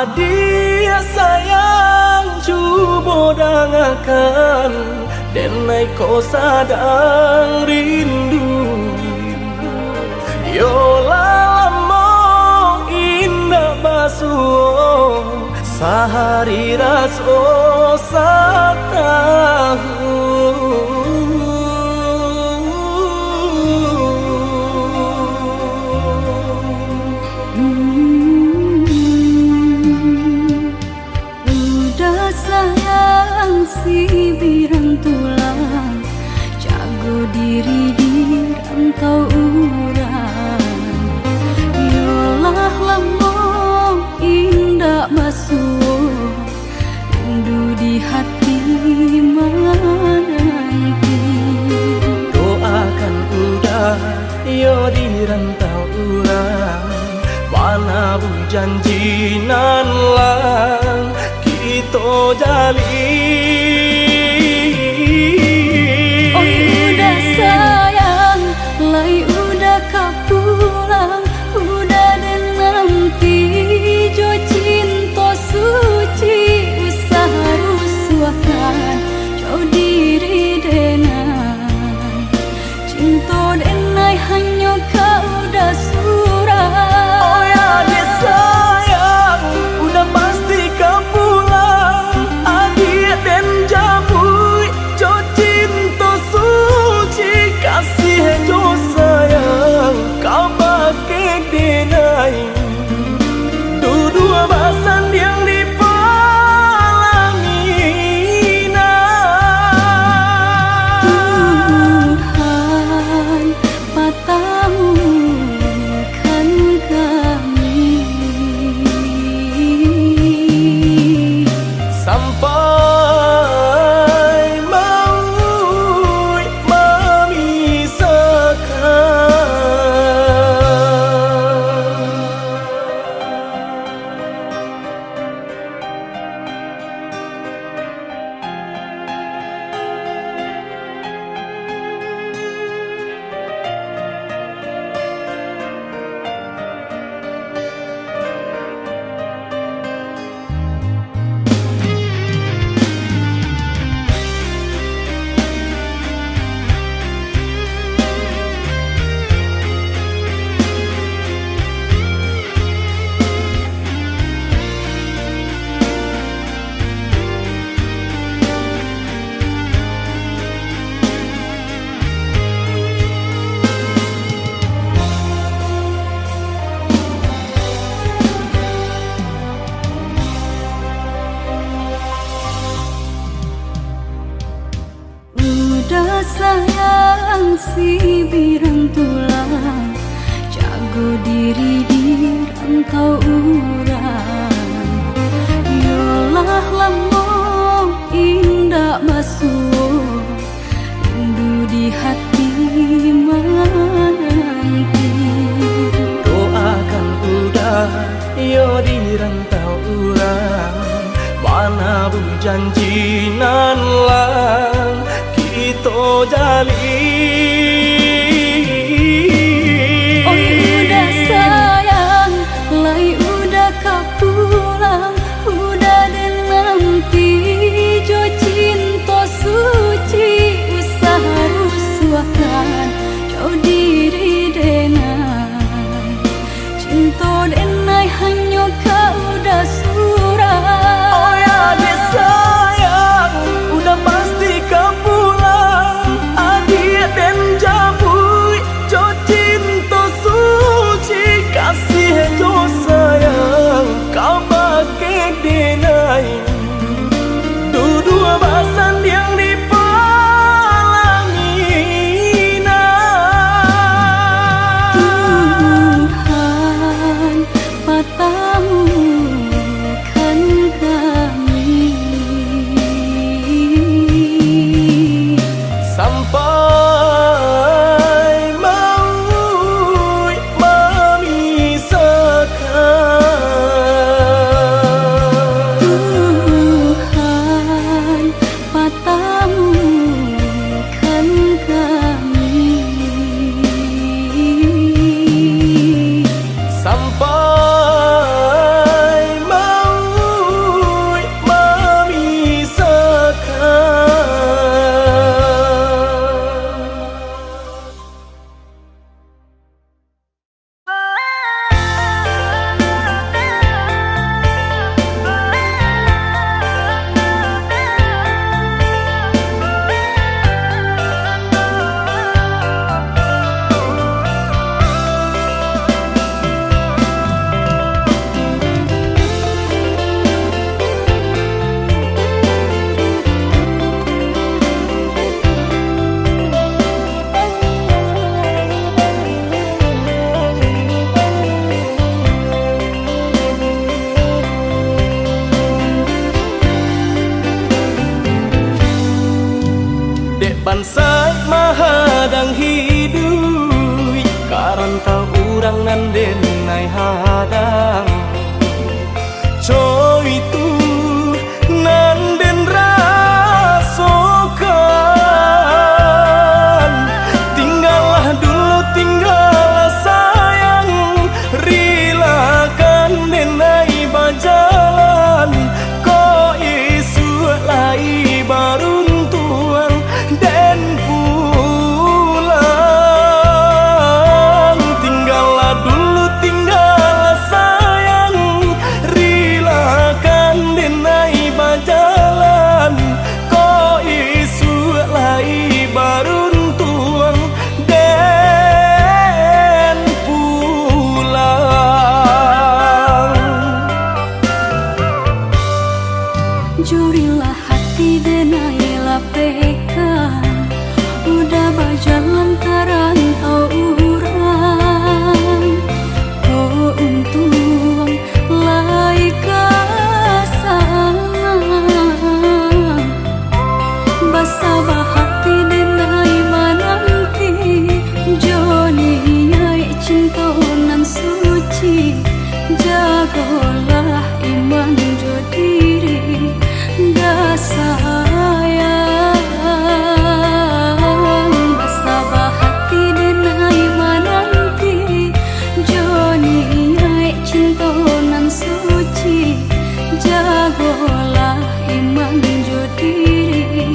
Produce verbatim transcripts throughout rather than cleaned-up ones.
Adiak sayang, cubo dangakan, denai ko sadang rindu. Yo lah lamo indak basuo, sahari raso satahun. Udah sayang, sibiran tulang, jago diri di rantau urang. Yolah lamo indak basuo, rindu di hati mananti. Doakan Uda, yo di rantau urang, manabuih janji nan lah kito jalin. Oi Uda sayang, lai Uda ka pulang, Uda den nanti jo cinto suci, usah rusuahkan jo diri denai. Cinto denai hanyo ka Uda surang. Oi adiak sayang, Uda pasti ka pulang. Adiak den jamuik jo cinto suci, kasih jo sayang kabake denai. Duduak basandiang di palaminan. Tuhan patahkan kami sampai mauik mamisahkan. Uda sayang, sibiran tulang, jago diri di rantau urang. Yolah lamo indak basuo, rindu di hati mananti. Doakan Uda, yo di rantau urang, manabuih janji nan lah kito jalin. Oi Uda sayang, lai Uda ka pulang, Uda den nanti jo cinto suci, usah rusuahkan jo diri denai. Cinto denai hanyo ka Uda surang. Oi adiak sayang, Uda pasti ka pulang. Adiak den ja- Den ai hadang, co itu nan den rasokan. Tinggalah dulu, tinggalah sayang, rilakan den ai bajalan. Kok isuak lai baruntuang den pulang. Tinggalah dulu, tinggalah sayang, rilakan den ai bajalan. Kok isuak lai baruntuang den pulang. Jurilah hati den ai lapehkan, udah bajalan ka rantau urang. Kok untuang lai ka sana. Basabah hati den ai mananti, jo niaik cinto nan suci. Jagolah iman jo diri, dah sayang. Basabah hati den ai mananti, jo niaik cinto nan suci. Jagolah iman jo diri,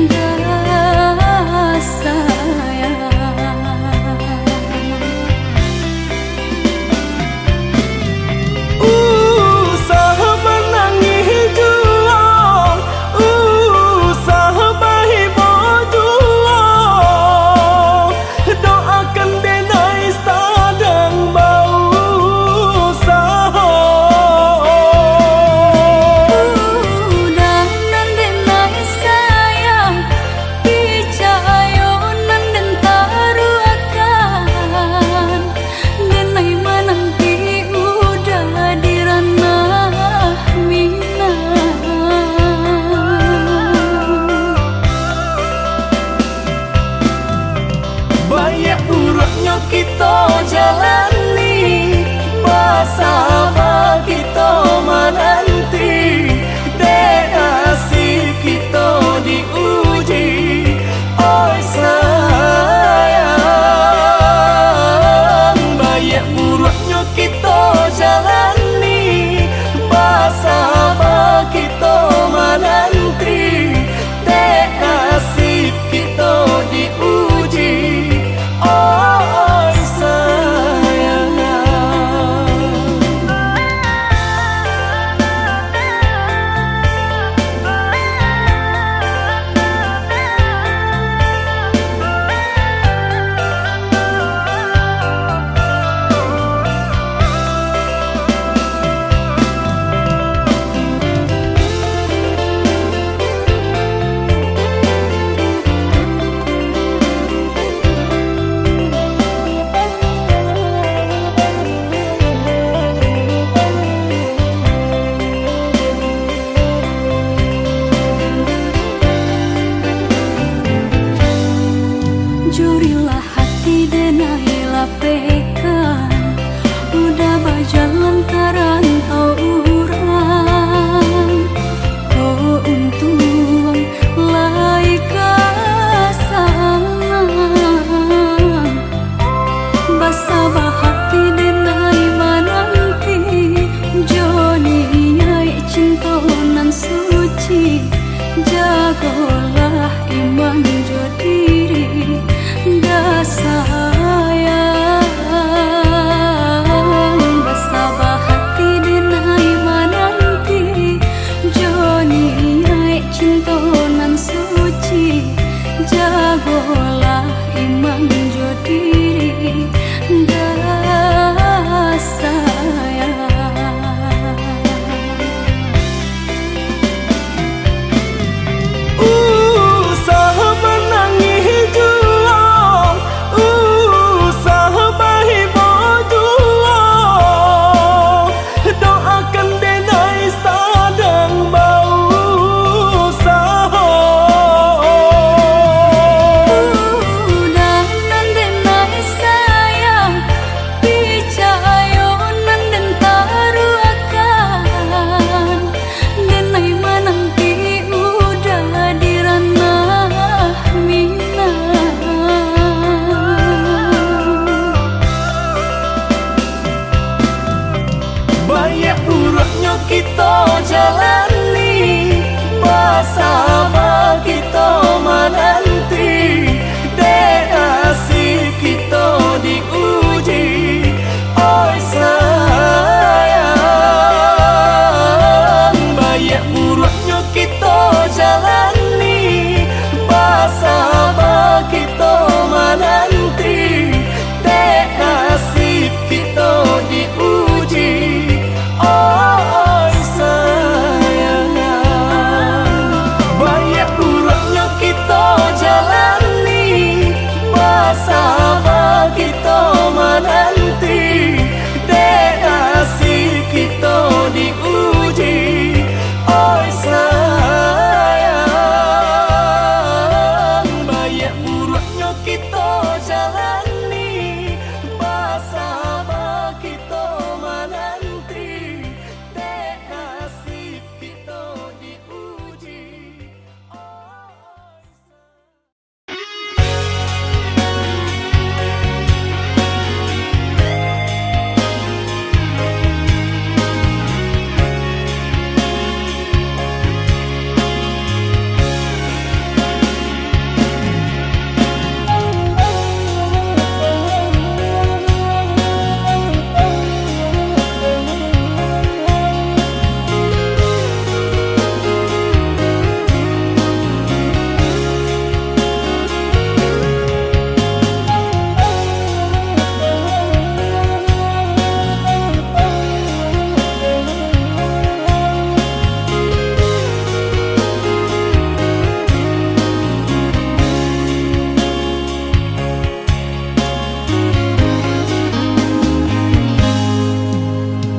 dah sayang. Usah manangih juo, usah bahibok juo, doakan den ai sadang bausaho. Udah nan den ai sayang, picayo nan den taruahkan. Den ai mananti udah di ranah Minang. Baiak buruaknyo kito jalani, basaba kito mananti, dek nasib kito diuji, oi sayang. Baiak buruaknyo kito jalani, basaba kito mananti, dek nasib kito diuji, oi sayang. Jurilah hati den ai lapehkan, udah bajalan ka rantau urang. Kok untuang lai ka sana. Basaba hati den ai mananti, jo niaik cinto nan suci. Jagolah iman jo diri, dah sayang. Basaba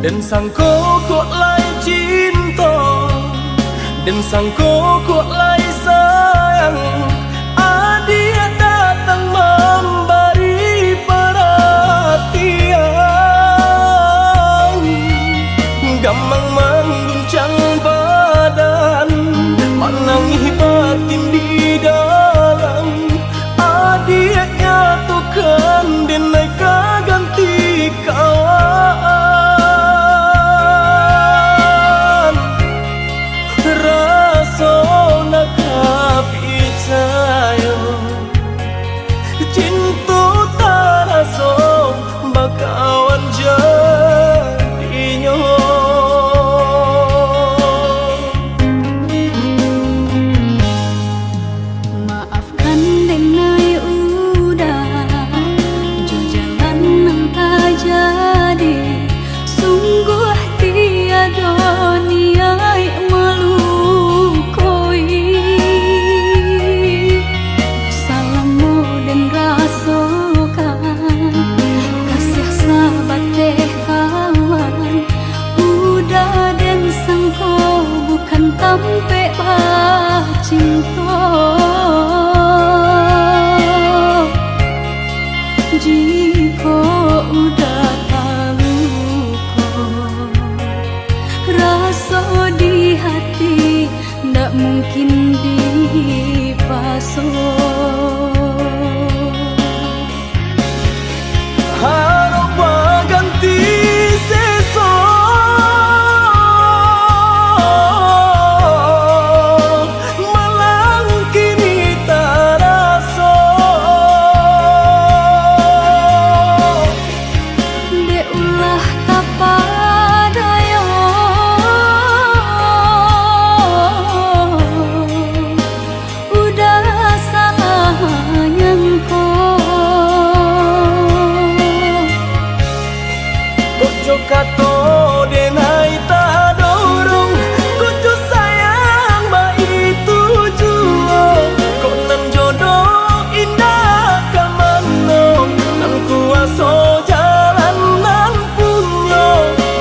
Den sangko kok lai cinto, den sangko kok lai sayang, adiak datang mambari paratian. Gamang mangguncang badan, manangih batin di dalam. Adiak nyatokan, den lai ka ganti kawan. Raso nak ka picayo, cinto taraso bakawan jadinyo. Maafkan den ai Uda, jo jalan nan tajadi, sungguah tiado niaik malukoi. Salamo den rasokan, kasiah sabateh kawan, Uda den sangko bukan tampek bacinto. Jikok Uda taluko, raso di hati ndak mungkin dipaso. Harok baganti seso, malang kini taraso. Dek ulah tapadayo, Uda salah nyangko. Kok jo kato den ai tadorong, kok jo sayang baitu juo. Kok nan jodoh indak ka mano, nan kuaso jalan nan punyo.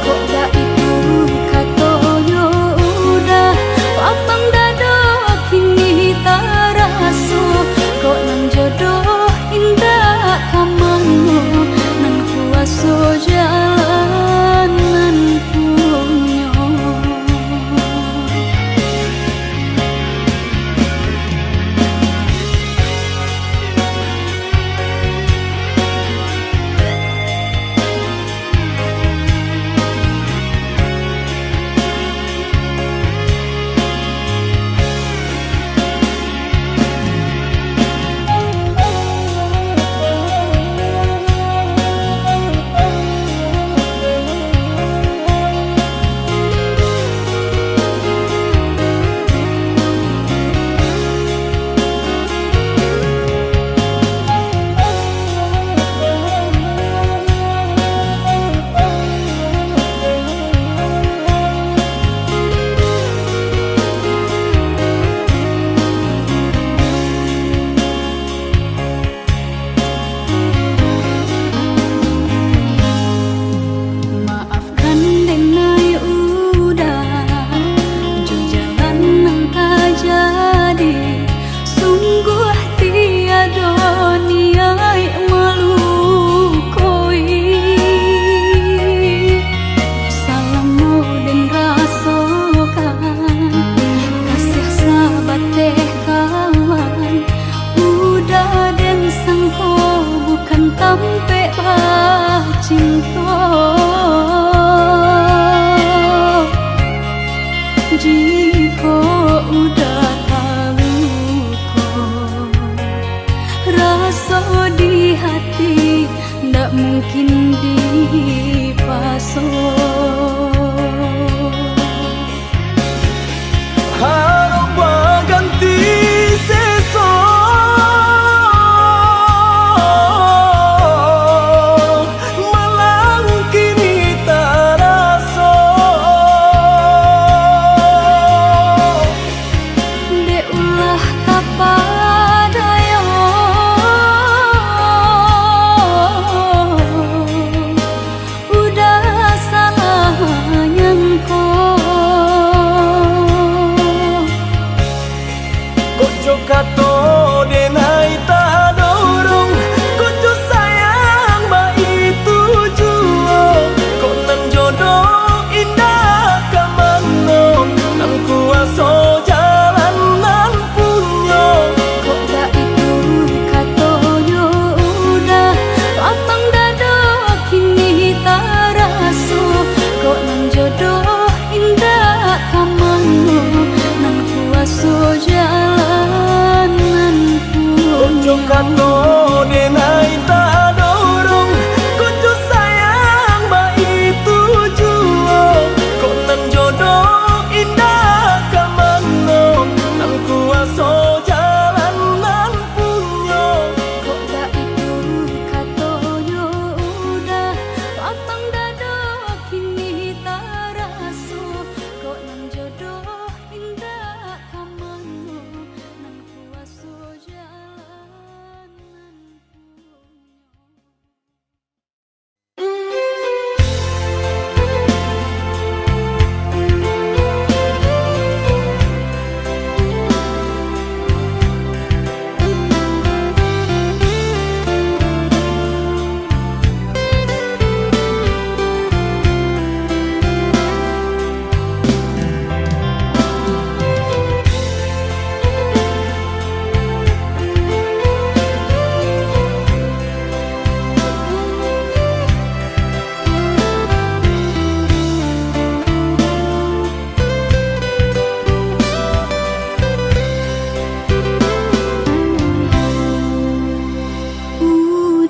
Kok baitu katonyo Uda, lapang dado kini taraso. Kok nan jodoh indak ka mano, nan kuaso jalan nan punyo. Maafkan den ai Uda, jo jalan nan tajadi, sungguah tiado niaik malukoi. Salamo den rasokan, kasiah sabateh kawan, Uda den sangko bukan tampek bacinto. Jikok Uda taluko, raso di hati ndak mungkin dipaso. Harok baganti seso, malang kini taraso. Dek ulah tapadayo, Uda salah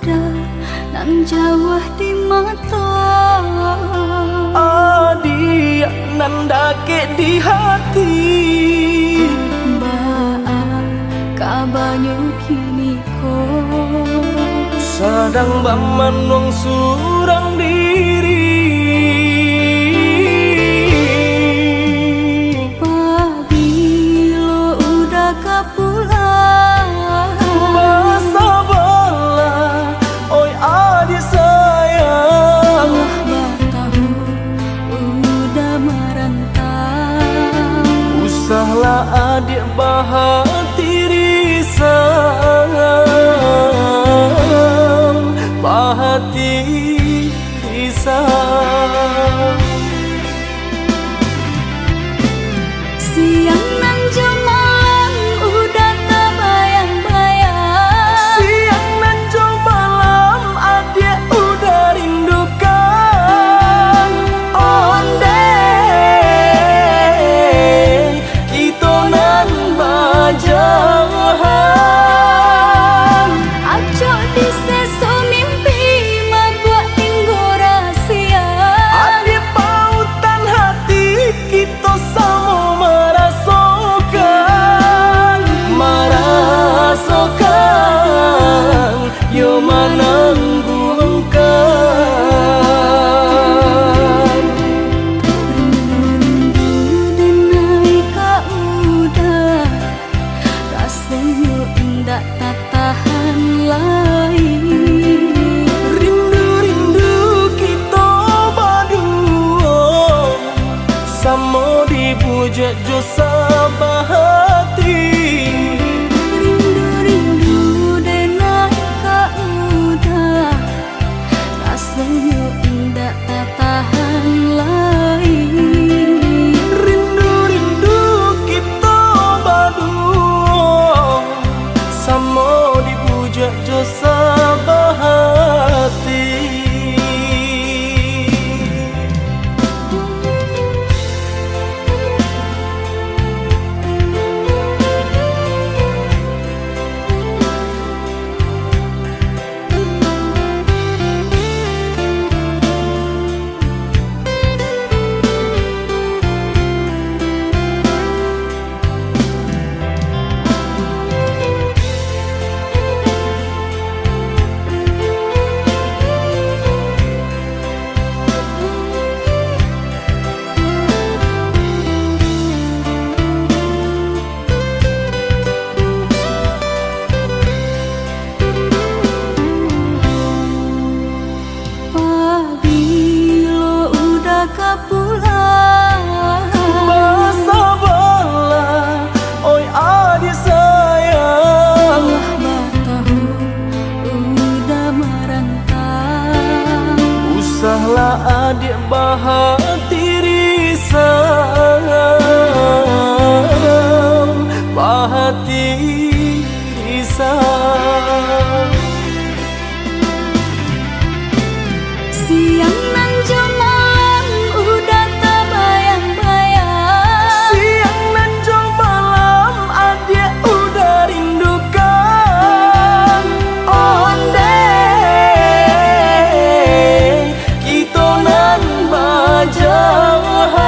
Nan jauah di mato, adiak nan dakek di hati. Baa kabanyo kini ko? Sadang bamanuang surang diri. Pabilo Uda ka pulang? Basabalah, oi adiak sayang. Lah batahun Uda marantau. Usahlah adiak bahati risau, bahati risau. Siang nan jo malam Uda tabayang-bayang. Siang nan jo malam adiak Uda rindukan. Ondeh kito nan bajauhan. Acok diseso mimpi, mabuak tinggo rasia. Adiak pautan hati, kito samo marasokan, marasokan, yo manangguangkan. Rindu-rindu denai ka Uda, rasonyo indak tatahan lai. Rindu-rindu kito baduo, samo di bujak jo sabahati. Rindu-rindu denai ka Uda, rasonyo indak tatahan lai. Rindu-rindu kito baduo, samo di bujak jo sabahati. Pabilo Uda ka pulang? Basabalah, oi adiak sayang. Lah batahun Uda marantau. Usahlah adiak bahati risau, bahati risau. Siang nan jo malam Uda tabayang-bayang. Siang nan jo malam adiak Uda rindukan. Ondeh kito nan bajauhan.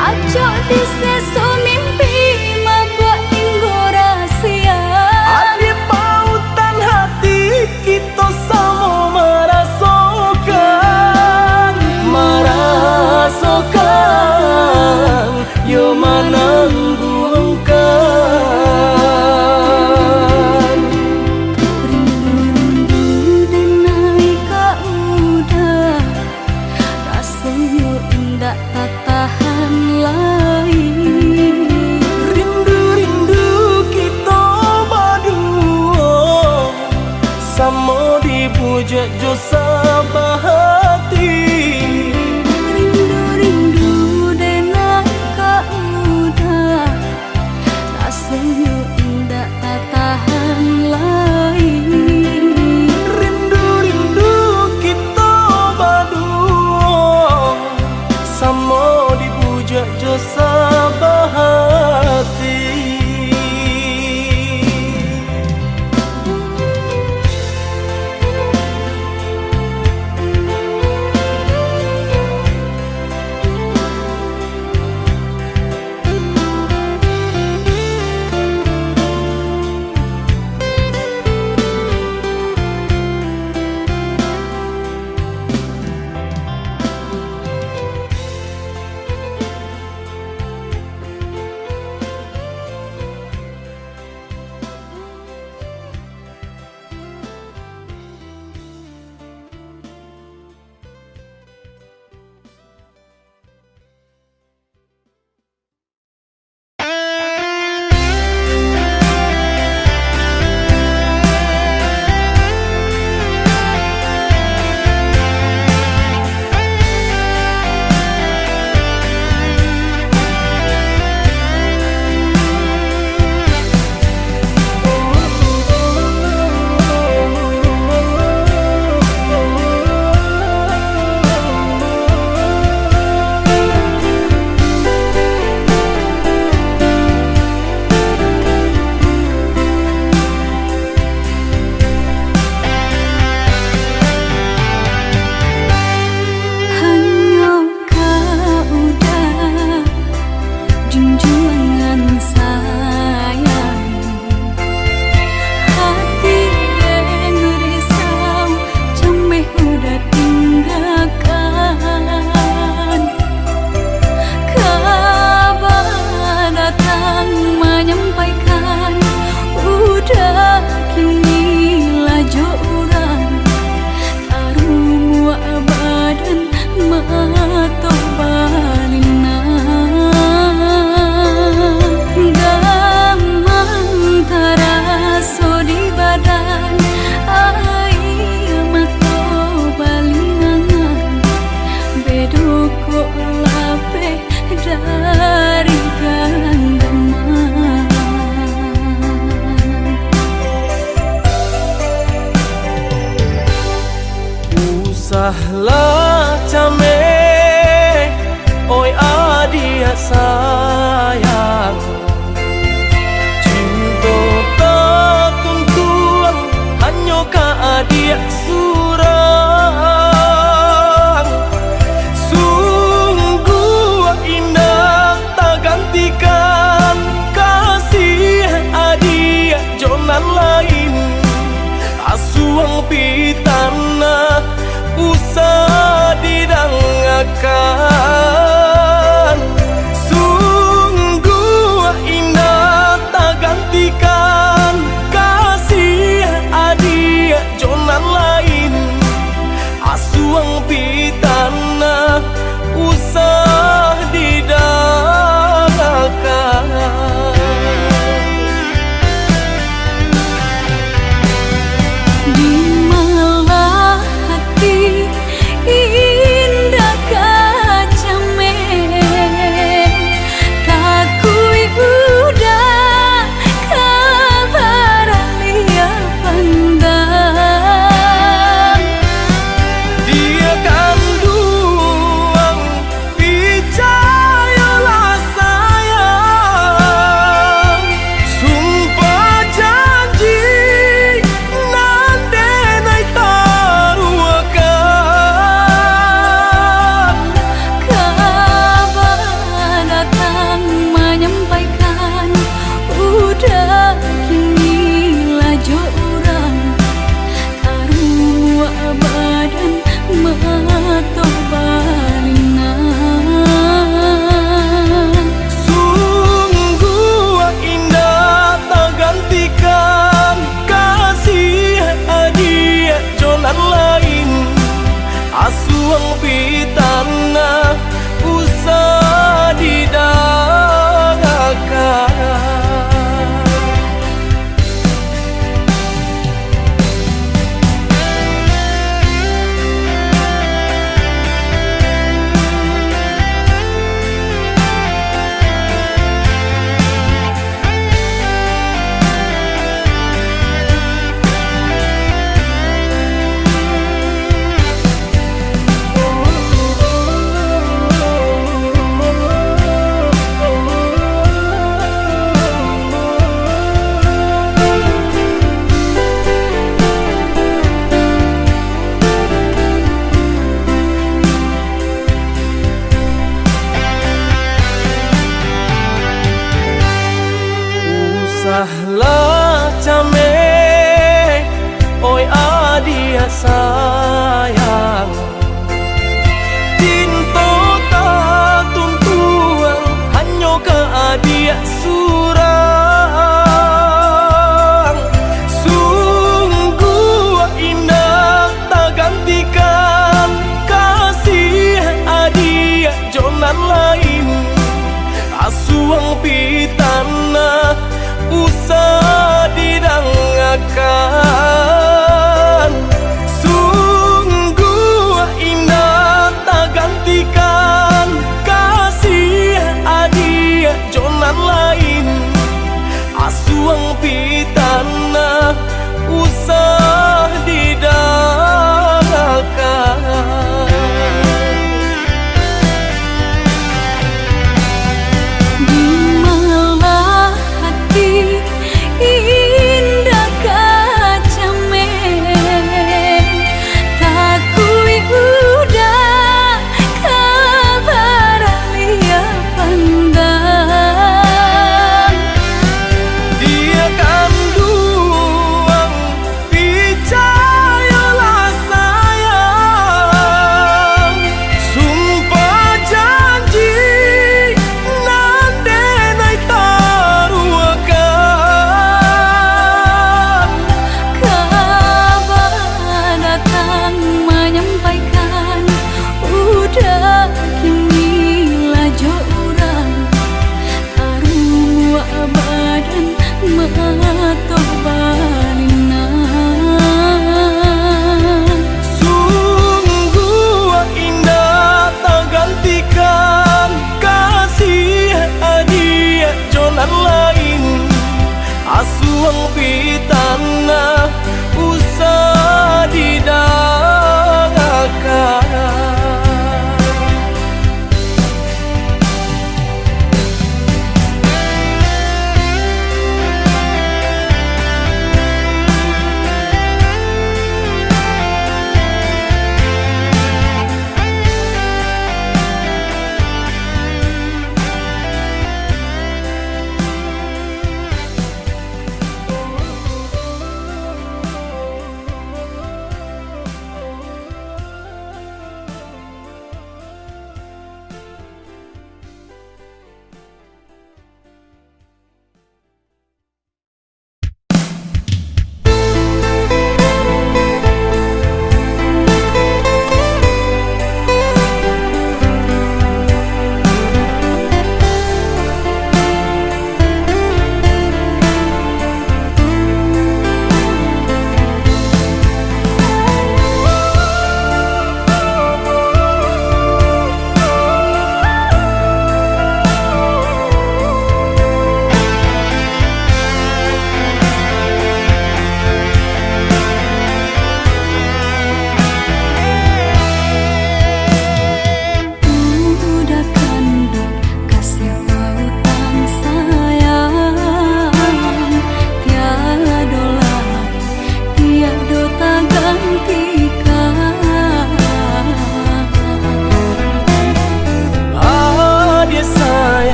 Acok diseso mimpi, mabuak tinggo rasia. Adiak pautan hati, kito samo marasokan, marasokan, yo manangguangkan. Rindu-rindu denai ka Uda, rasonyo indak tatahan lai. Rindu-rindu kito baduo, samo di bujak jo sabahati. Rindu-rindu denai ka Uda, rasonyo indak tatahan lai. Rindu-rindu kito baduo, samo di bujak jo sabahati. Lah cameh, oi adiak sayang, cinto tatuntuang hanyo ka adiak surang. Sungguah indak tagantikan kasih adiak jo nan lain. Asuang pitanah usah didangakan. Sungguah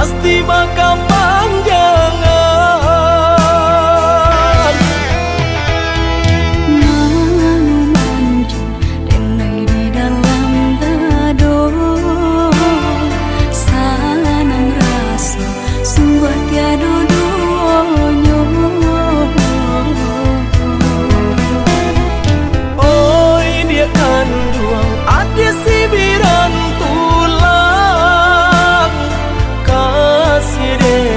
Pasti bakapanjangan. Malu-malu jo denai di dalam dado, sanang raso sungguah tiado duonyo. Oi, diak kanduang, adiak sibiran tulang, kasih dek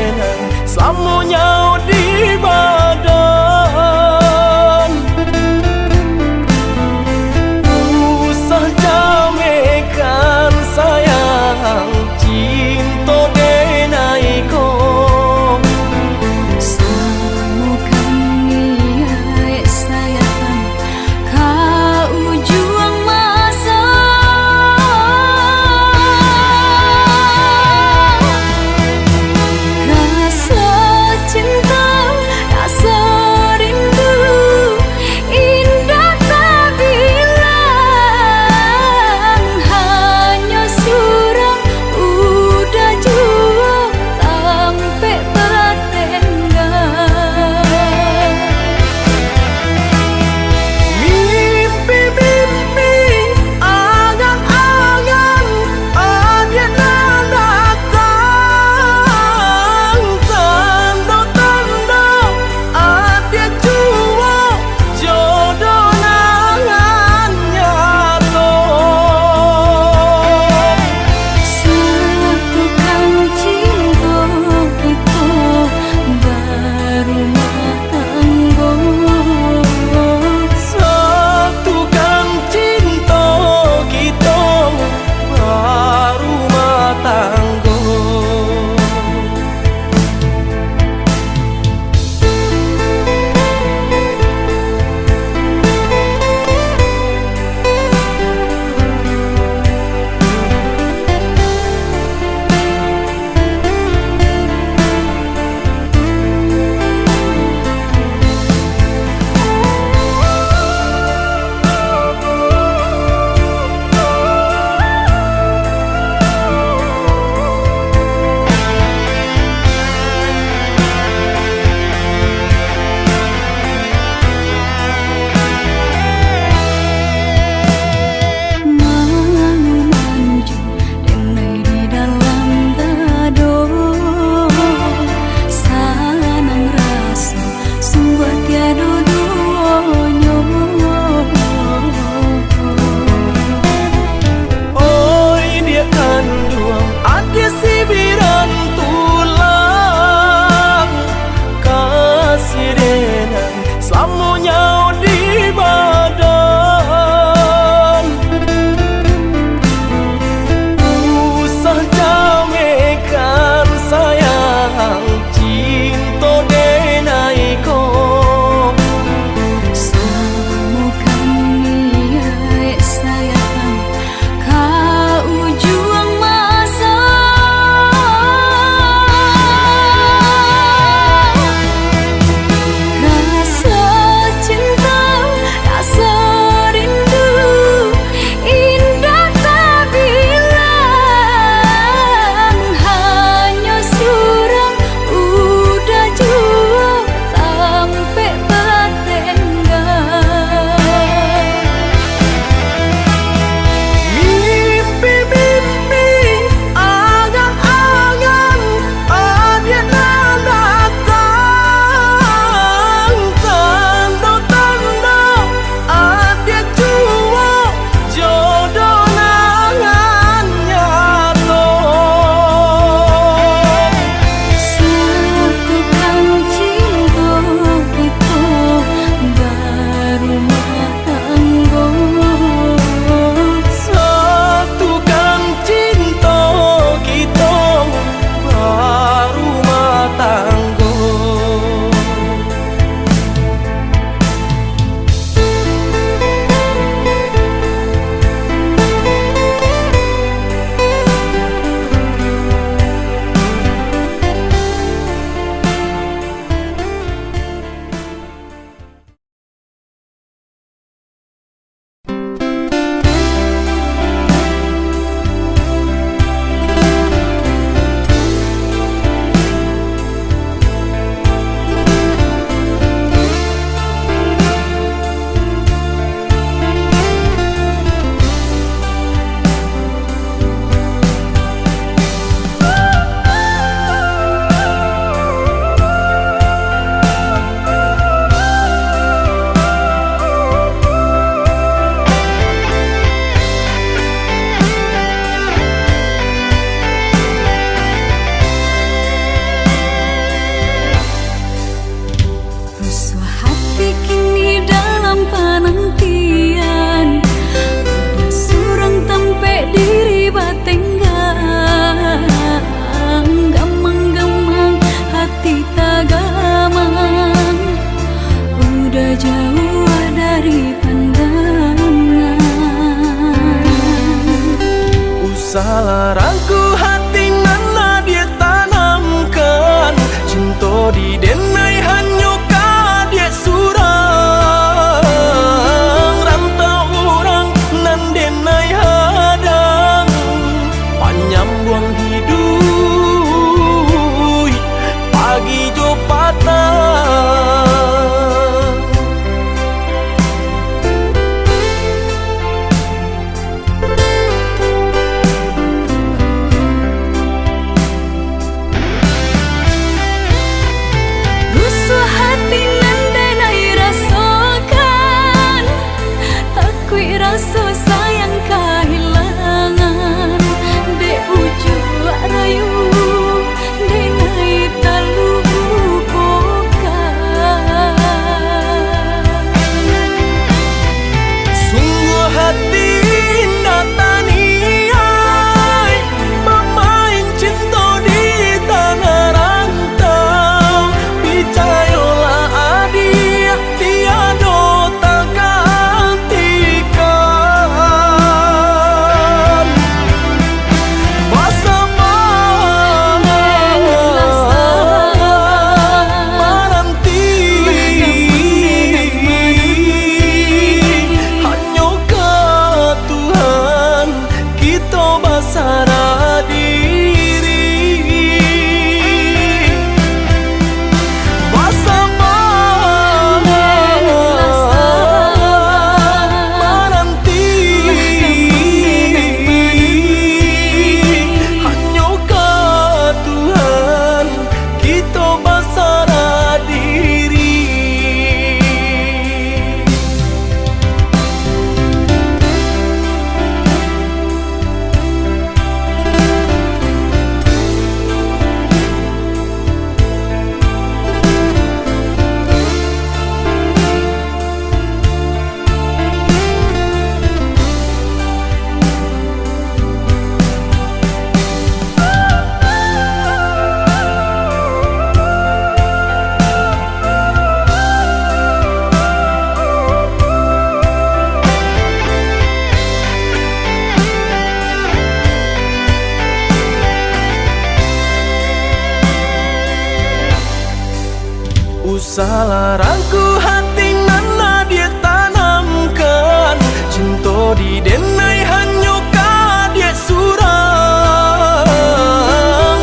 Salarangku hati nan adiak tanamkan, cinto di denai hanyo ka adiak surang.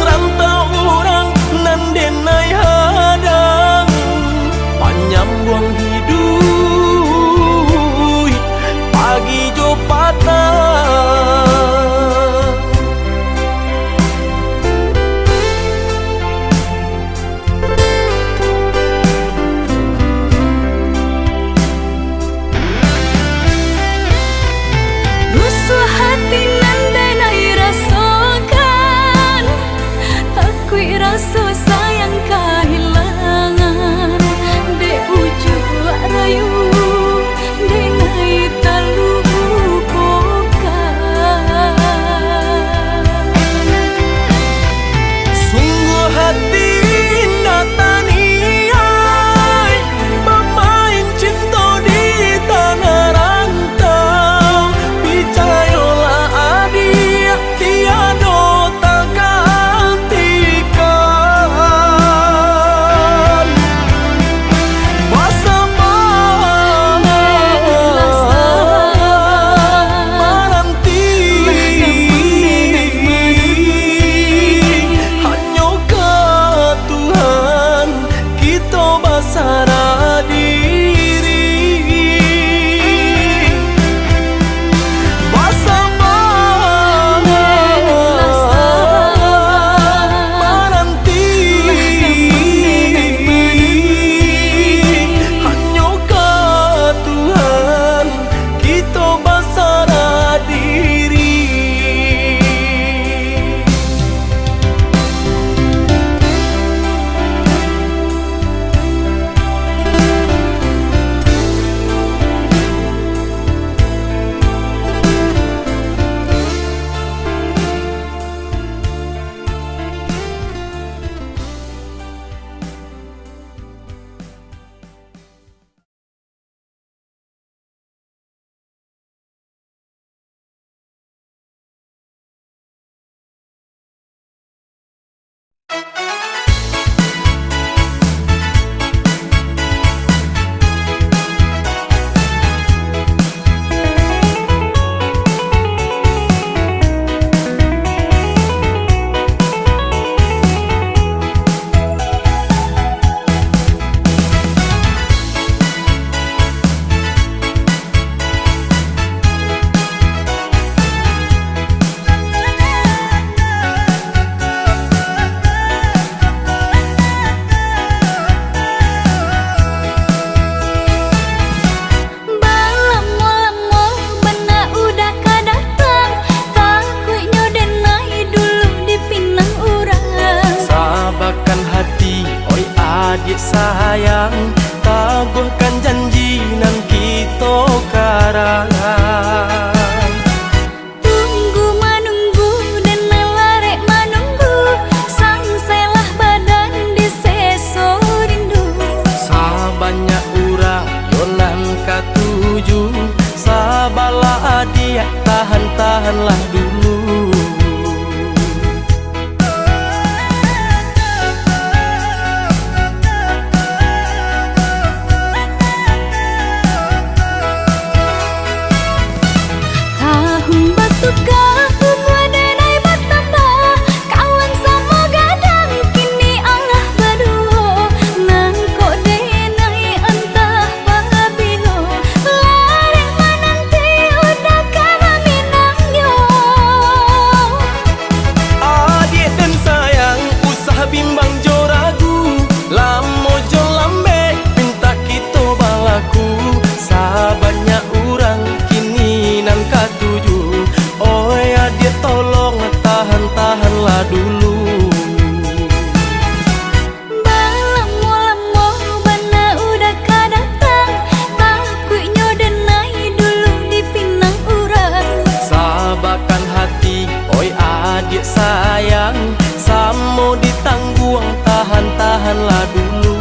Rantau urang nan denai hadang, panyambuang hiduik pagi jo patang. Rusuah hati nan denai rasokan, takuik raso sayang kahilangan, dek ujuak rayu denai talupokan. Sungguah hati indak taniai bamain cinto di tanah rantau. Picayolah adiak, tiado tagantikan. Basabar mananti, hanyo ka Tuhan kito basarah diri. Basabar mananti, hanyo ka Tuhan kito basarah diri. Balamo-lamo bana udah ka datang, takuiknyo denai dulu dipinang urang. Sabakan hati, oi adiak sayang, taguahkan janji nan kito karang. Tunggu manunggu, denai larek manunggu, sansailah badan diseso rindu. Sabanyak urang yo nan katuju, sabarlah adiak, tahan-tahanlah dulu. Tahun batuka, umua denai batambah, kawan samo gadang kini alah baduo. Nangkok denai antah pabilo, larek mananti udah ka maminangnyo. Adiak den sayang, usah bimbang jo ragu, lamo jo lambek, pintak kito balaku. Sabanyak urang kini nan katuju, oi adiak tolong tahan-tahanlah dulu. Balamo-lamo bana udah ka datang, takuiknyo denai dulu dipinang urang. Sabakan hati, oi adiak sayang, samo ditangguang, tahan-tahanlah dulu.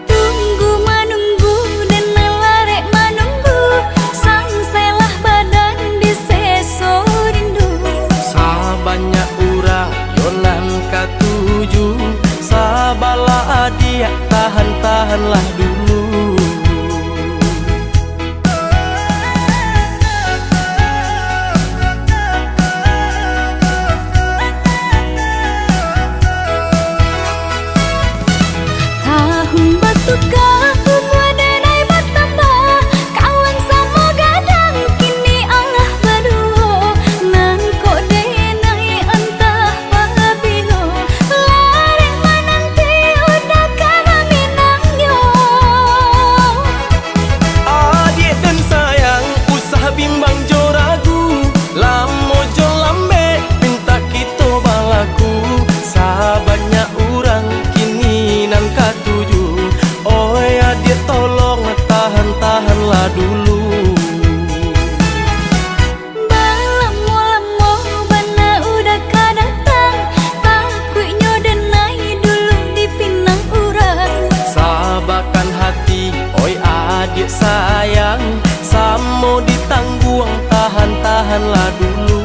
Tunggu manunggu, den nan larek manunggu, sansailah badan diseso rindu. Sabanyak urang yo nan katuju, sabalah adiak, tahan-tahanlah dulu. Tahun batuka, umua denai batambah, kawan samo gadang kini alah baduo, nan kok denai antah pabilo, larek mananti udah ka maminangnyo. Adiak den sayang, usah bimbang jo ragu, lamo jo lambek, pintak kito balaku, sabanyak urang kini nan katuju, oi adiak tolong tahan-tahanlah dulu. Balamo-lamo bana udah ka datang, takuiknyo denai dulu dipinang urang. Sabakan hati, oi adiak sayang, samo ditangguang, tahan-tahanlah dulu.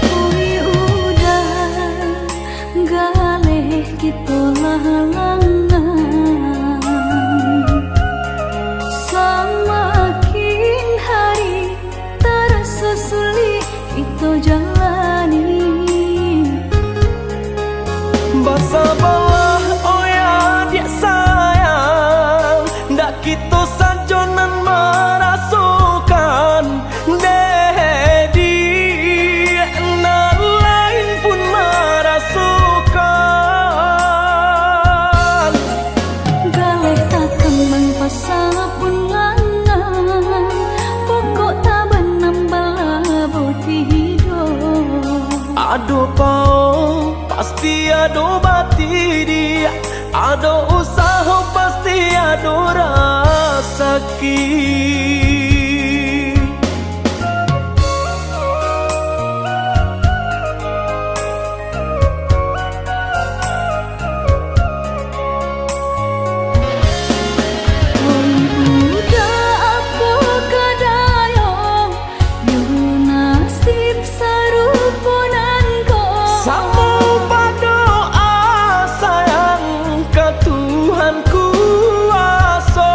Oi udah, galeh kito lah langang. Samakin hari taraso sulik kito jalani. Basabalah, oi adiak sayang, ndak kito sajo nan marasokan, dek nan lain pun marasokan. Galeh takambang pasa pun langang, pokok tabanam balabo tido. Ado pao, pasti ado batidi, ado usaho, pasti ado rasaki. Oi udah, apo ka dayo, yo nasib sarupo nan ko. Samo badoa sayang ka Tuhan kuaso.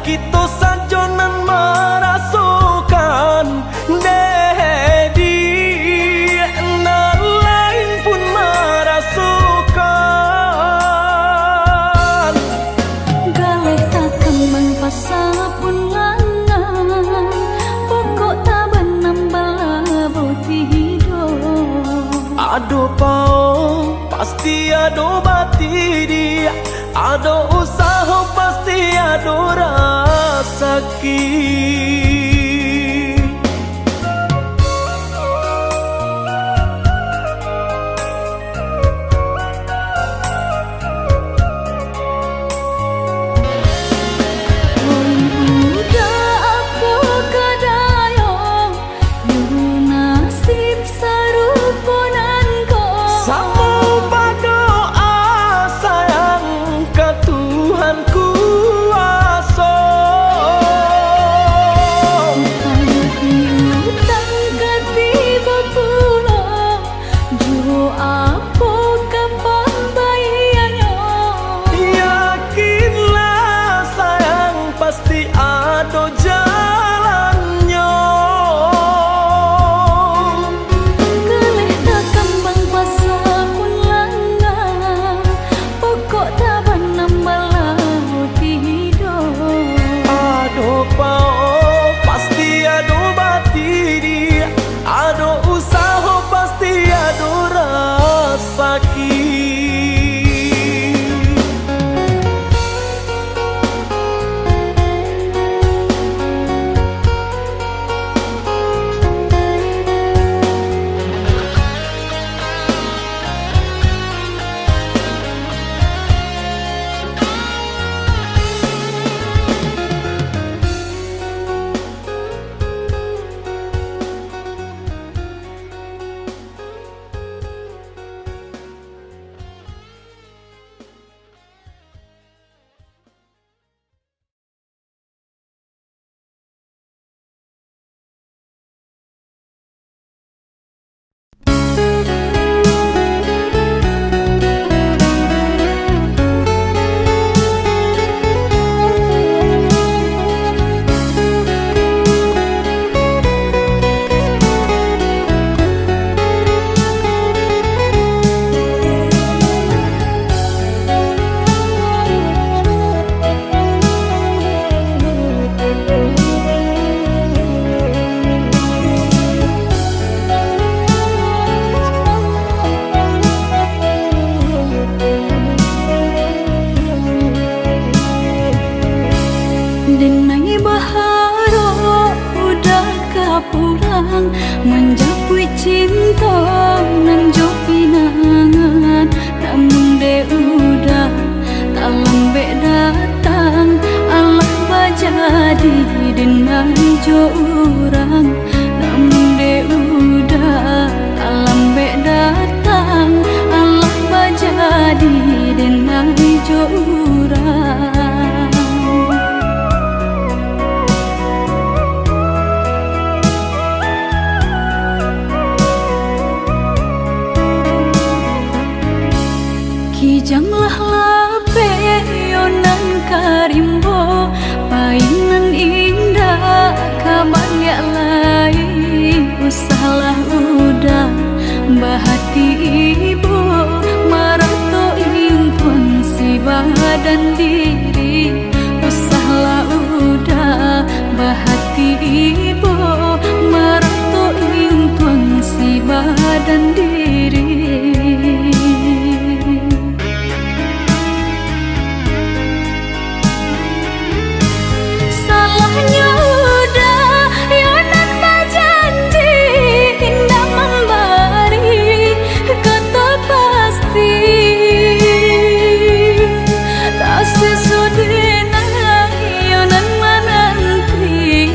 Kito sajo nan marasokan, dek di nan lain pun marasokan. Galeh takambang pasa pun langang, pokok tabanam balabuah tido. Ado paok, pasti ado batidi. Ado usaho pasti ado rasaki. Oi budak, apo ka dayo, yo nasib sarupo nan ko. Samo badoa sayang ka Tuhan kuaso. Utang piutang ka tibo pulo, jo apo ka pambayianyo? Yakinlah sayang, pasti ado jalannyo. Galeh takambang pasa pun langang, pokok tabanam balabuah tido. Ado paok, pasti ado batidi. Ado usaho, pasti ado rasaki. Denai baharok Uda ka pulang, manjapuik cinto nan jo pinangan. Namun dek Uda talambek datang, alah bajadi denai jo urang. Namun dek Uda talambek datang, alah bajadi denai jo urang. Kijang lah lapeh yo nan ka rimbo, pai nan indak ka baliak lai. Usahlah Uda bahati ibo, marato intuang si badan diri. Usahlah Uda bahati ibo, marato intuang si badan diri. Salahnyo Uda yo nan bajanji, indak mambari kato pasti. Tasiso denai yo nan mananti,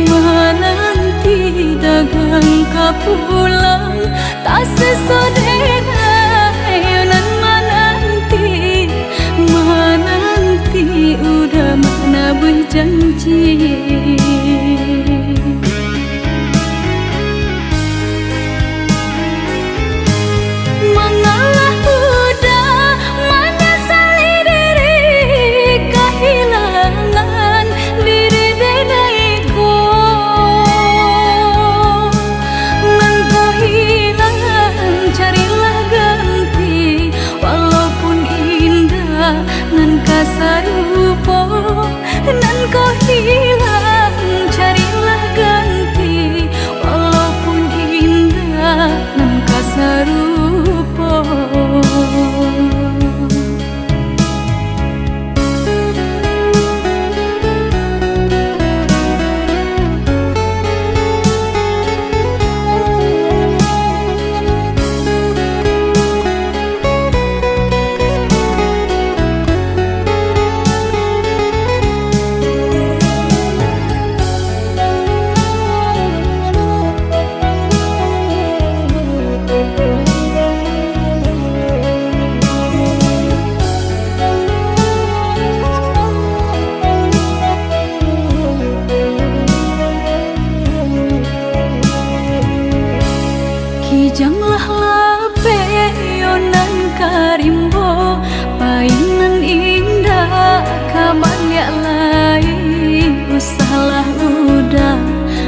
mananti dagang ka pulang. Tasiso denai yo nan mananti, mananti Uda manabuih janji. Mangalah Uda manyasali diri, kahilangan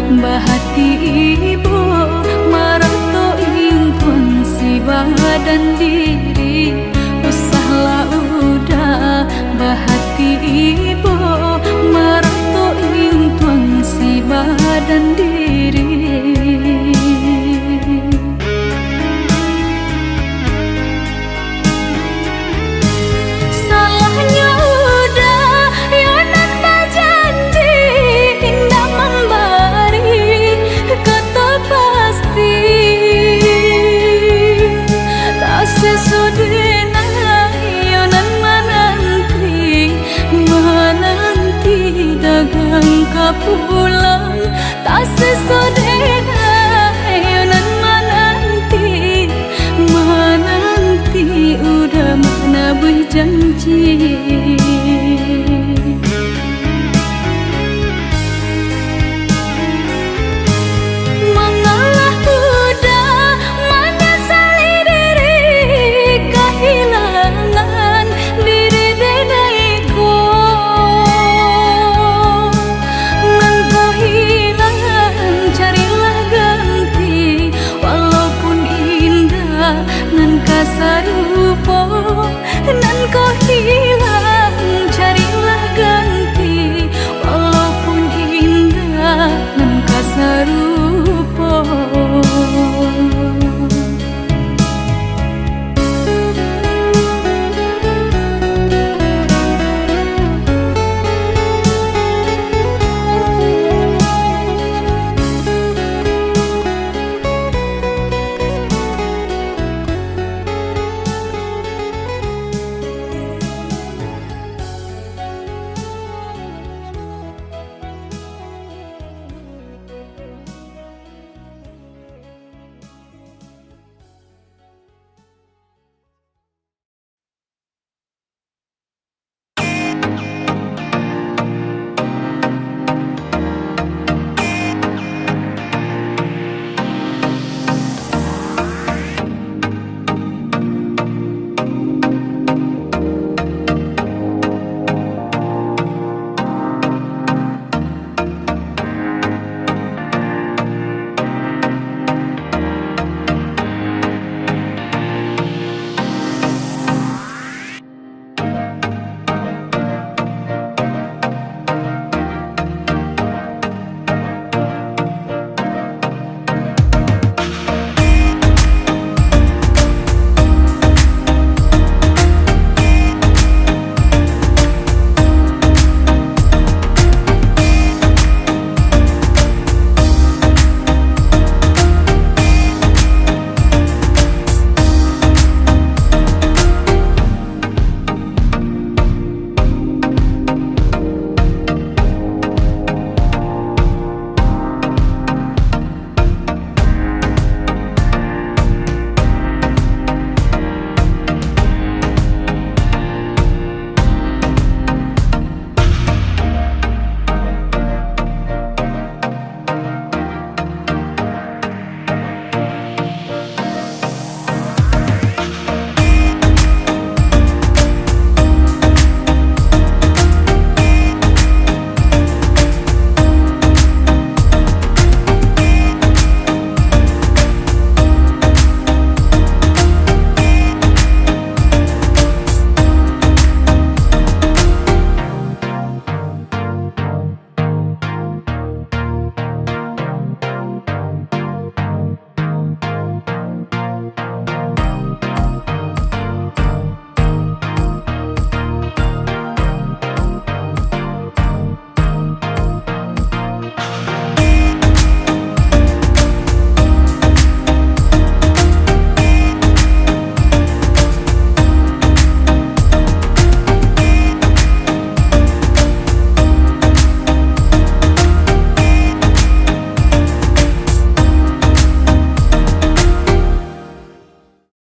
Bahati ibo marato intuang si badan diri. Usahlah uda, bahati ibo marato intuang si badan diri. Salahnyo uda, yo nan bajanji indak mambari kato pasti. Taseso dek nah, yo nan mananti, mananti dagang ka pulang. Taseso dek nah, yo nan mananti, mananti uda manabuih janji.